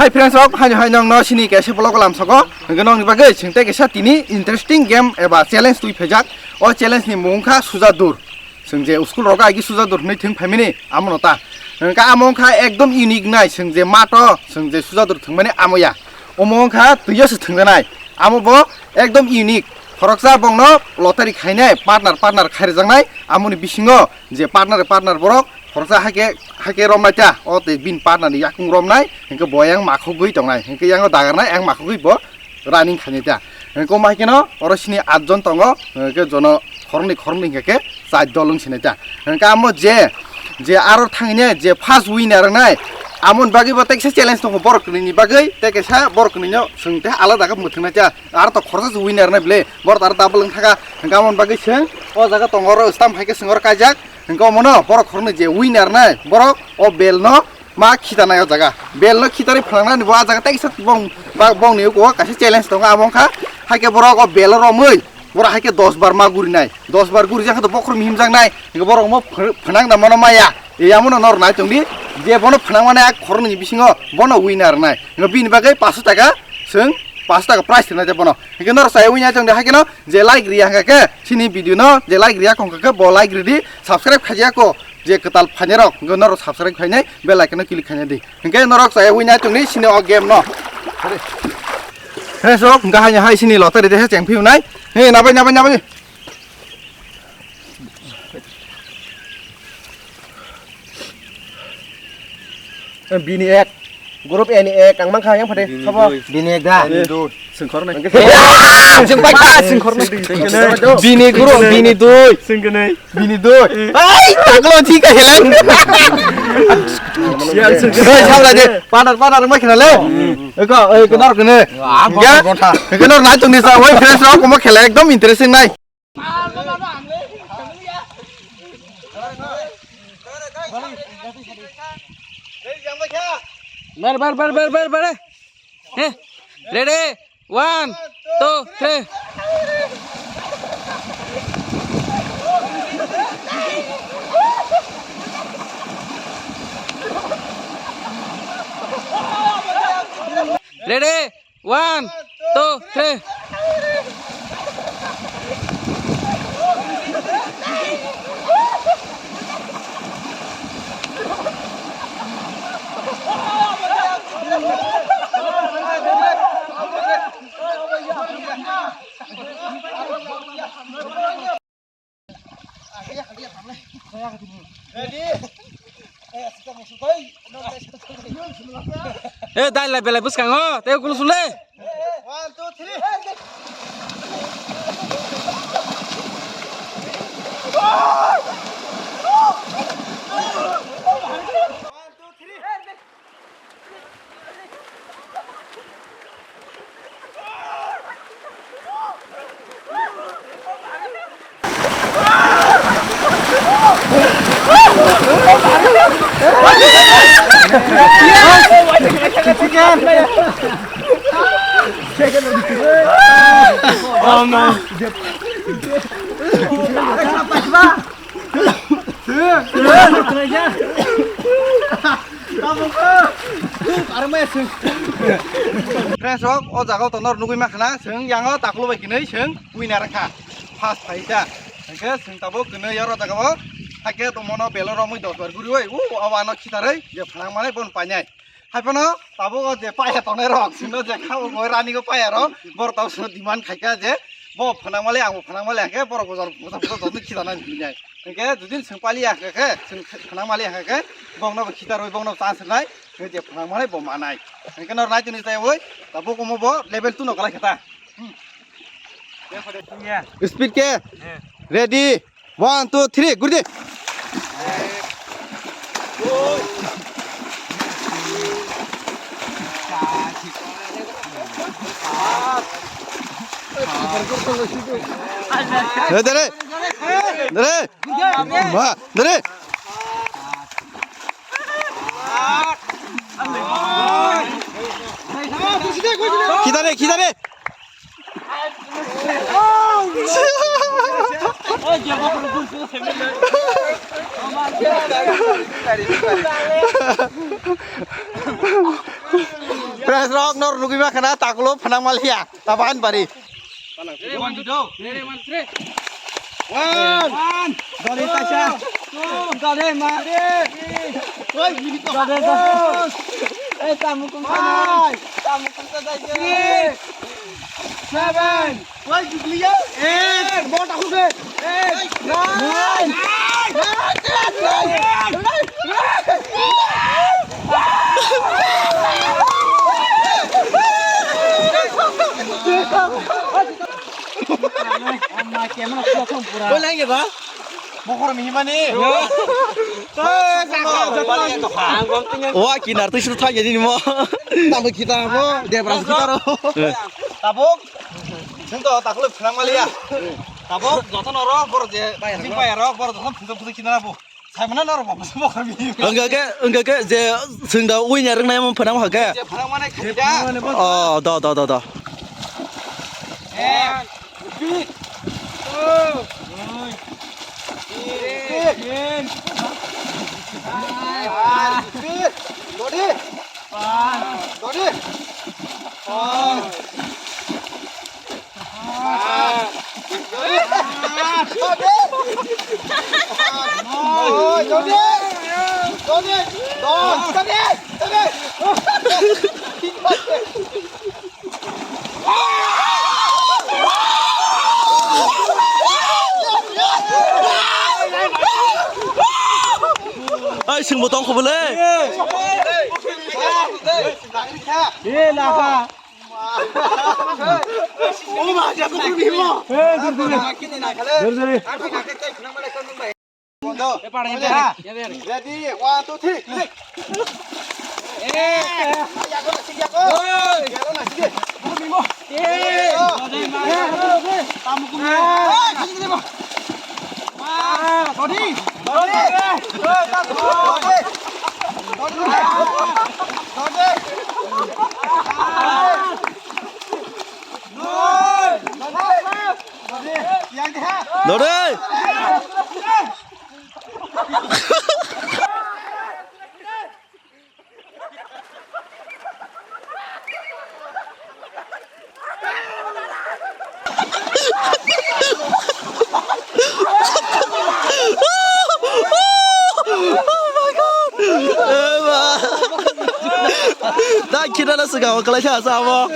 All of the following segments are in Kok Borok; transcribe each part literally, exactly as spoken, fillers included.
Hi friends rok, haino hai nongno sini kaisa vlog lamsogo. Hwnkhe nongni bagwi chwng tei kaisa tini interesting game eba challenge twi phaijak. O challenge ni mung kha Suja Dur. Chwng je school rogo agi Suja Dur hwnwi thwng phaimani, amono ta. Hwnkhe amo wngkha ekdom unique nai, chwng je mato, chwng je Suja Dur thwngmani amo ya. Omo wngkha twiyo se thwngjanai. Amo bo ekdom unique. Khoroksa bongno lottery khainai, partner, partner khairijaknai. Amoni bisingo je partner, partner borok khoroksa haikhe, haikhe romnai ta. O tei bini partner ni yakung romnai, hwnkhe bo yang makhogwi tongnai. Hwnkhe yango dagarnai, yang makhogwi bo running khainai ta. Hwnkhe omo hai kheno oro sini atjon tongo, hwnkhe jono khoroknwi khoroknwi hwnkhe khe char dol wng sinai ta. Hwnkhe amo je, je aro thangni je first winner wngnai, amoni bagwi bo tei kaisa challenge tongo borok kwnwi ni bagwi, tei kaisa borok kwnwi no chwng tei alada khe mwthwng nai ta. Aro to khoroksa se winner wngnai bwle, borok to aro double wng thaka. Hwnkhe amoni bagwi chwng o jaga tongo oro stamp hai khe chwng oro kaijak. Hwnkhe omono borok khoroknwi je winner wngnai borok o bel no ma khitanai o jaga. Bel no khitarwi phnangnani bo a jaga tei kisa bong, ba, bongni uko kaisa challenge tongo, abo wngkha haikhe borok o bel o romwi borok haikhe dos bar ma gurinai. Dos bar gurijak khe to bokhorok mihimjaknai. Hwnkhe borok omo ph-, phnang da mano maya. Yamono nor nai tongdi je bono phnangmani a khoroknwi bisingo bono winner wngnai. Hwnkhe bini bagwi paanso taka chwng paanso taka prize rwnai ta bono. Hwnkhe norok chaya wngya chwng de hai kheno je like riya hwnkha khe chini video no je like riya kongkha khe bo like ridi, subscribe khajiya ko je kwtal phainai rok hwnkhe norok subscribe khainai bell icon no click khainai di. Hwnkhe norok chaya wngya chwng ni sini o game no. He sok hwnkha hai hai sini lottery de he cheng phiu nai. He nabai nabai nabai. Bini ek. Group A ni ek. Ang mankha yang phade. Bini sabo. Dui. Bini ek da. Bini dui. Sengkhor nai. Sengkhor nai. Sengkhor nai. Bini group, bini dui. Sengkhor nai. Bini dui. Ai, taklo thik ka helang. Sial sengkhor. Hei, sabla de. Padar, padar, ma khela le. Eko, eko, nar kene. Ya. Eko, nar nai tungni sa. Wai, friends, rok, mo khela ekdom interesting nai. Bar, bar, bar, bar, bar, bar. Eh, ready? One, two, three. Ready? One, two, three. Eh, dai lai belai bwskango, tei kulu sule. One, two, three. Oh no. Friends rok, o jaga o tonor nugui makhana, chwng yango taklo bai kinui chwng winner kha, first phai ta. Hwnkhe chwng tabuk kinui oro jaga o, hakhe tongmano belo romwi dos bar guriwi, u, o ano khitarwi, je phnang manai bon painai. Haiphano tabuk o je paya tongnai rok, chwngno je kha o goi rani go paya rok, borok tabuk chwngno demand khaikha je, bo phnang mali, ang bo phnang mali, hwnkhe borok bo jor, bo jor, bo jor, jotno khitanai hinwi nai. Hwnkhe jodi chwng paliya hwnkhe, chwng phnang maliya hwnkhe, bongno bo khitarwi bongno chance rwnai, hwnkhe je phnang mali bo manai. Hwnkhe noro nai tini taiwi, tabuk omo bo level two no kwlai khe ta. Speed khe, ready, one, two, three, guri di. Dere, dere. Dere. Ma, dere. Khidare, khidare. Rok nor nugwi ma khana takulo phanang maliya. Taban bari. One, two, three. One. Dore kaisa. Dore ma. Dore, dore. Eh, tamu kum. Five. Tamu kum ta dai. Six. Seven. Wai jukliya. Eight. Bota khuke. Eight. Nine. Nine. Bokhor mihimani. Wa kinar twi suru thangya nini mo. Tamo kita mo, Debra kita ro. Tabuk. Sing to taklo phnang maliya. Tabuk joto noro bor je sing pai ro bor joto phuto phuto kinara bo. Saimana noro bo bo kami. Wngkha khe, wngkha khe je sing da ui nya rwngnai mo phnang ha khe. Je phnang mane khaida. Oh, do, do, do, do. Ek, dubi, two, three, four, five, dodi, dodi, four. Ai, singbo tong kho bole. Ye, lakha. Ready, one, two, three. Dore! Da kina na sega wa kalai sa sa mo.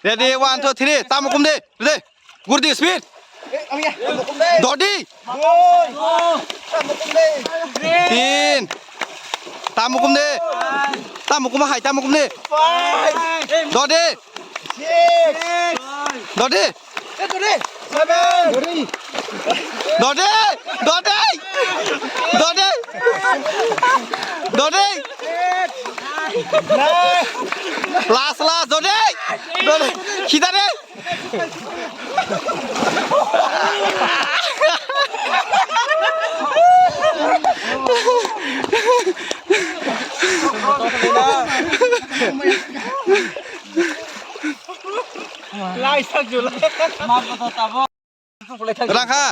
Ready, one, two, three. Tamo kum de. Ready. Gurdi speed. Dodi. Tin. Tamo kum de. Tamo kum hai, tamo kum de. Dodi. Dodi. Dodi. Dodi. Dodi. Dodi. Last, last, Dodi. Dodi. Khita de. Rangkha.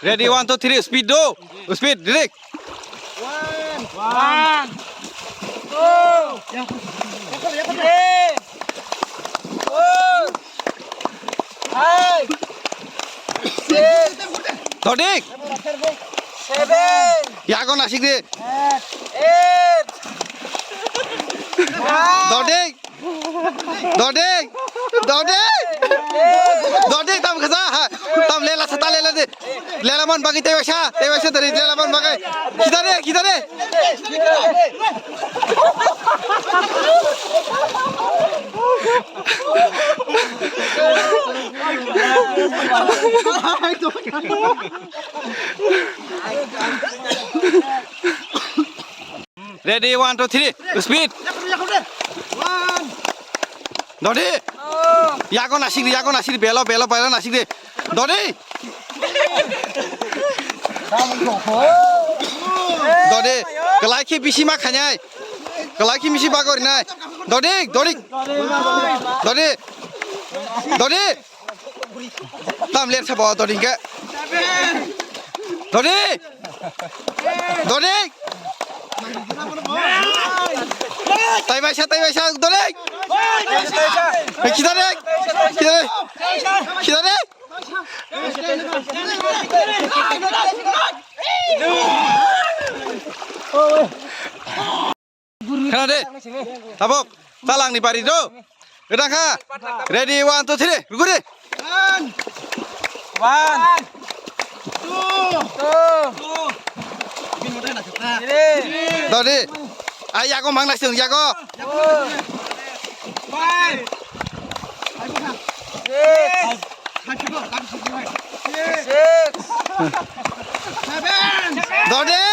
Ready, one, two, three, speed do. Speed, direct. One, two, three, four, five, six, Dodik. Seven, yago nasik de. Eight, nine, Dodik. Dodi! Dodi! Dodi, tam kasa, ha? Tam lela sa, ta lela de. Lela man bagwi tei waisa, tei waisa dari lela man bagwi. Kita de, kita de. Ready, one, two, three, speed. Dodi. Yago nasik di, yago nasik di, belo, belo, belo nasik di. Dodi. Dodi. Kelai khe bisi ma khainai. Kelai khe bisi bagor nai. Dodi, Dodi. Dodi. Dodi. Tam ler sabo Dodi ke. Dodi! Dodi! Taibaisa, taibaisa, dodi! Kidari! Kidari! Kidari! Khna de. Tabok. Talangni bari do. Gada kha. Ready, one, two, three. Rugu de. One. Two. Two. Three. Do de. Ai, yago mang na sung, yago. Four. Five. Six. Six. Dodi!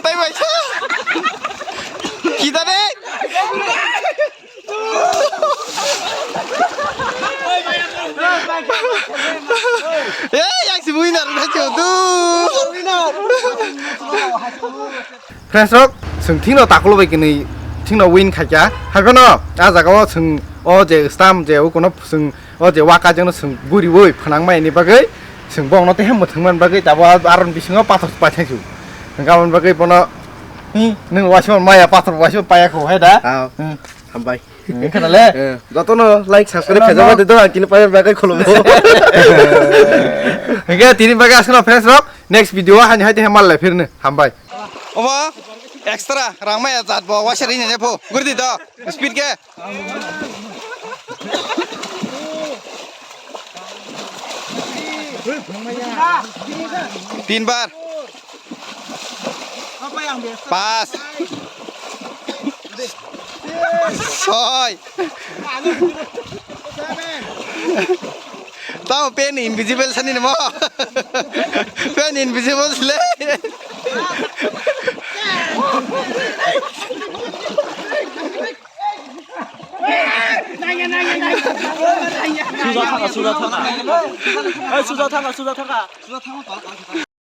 Taibaisa! Kidari! Eh, yang si winner na tu. Friends rok, chwng thikno takhulok bai kwnwi thikno win khaikha. Haikhe no, ah jaga o chwng o je stam je o kono chwng o je waka jeno chwng guriwi phnang mai ni bagwi chwng bongno tei mwthwng man bagwi tabo aron bisingo pathor paithai su. Hwnkhe aboni bagwi bono, hi, nwng waisima maya pathor waisima paya kho hai da? Ah, hmm. Hambai. Wngkha na le? Eh, jotono like, subscribe khaijak ma de do, ang tini paibar bagwi khulumgo. Hwnkhe tini bagwi aswkno friends rok, next video o hani hai tei mal lai phirni. Hambai. Omo extra rang maya jat bo waisa rini ne pho. Gurdi do. Speed khe. Tin bar. Pas. Soi. Tamo pen invisible sani namo. Pen invisible sile. Suja thanga, suja thanga. Oi, suja thanga, suja thanga.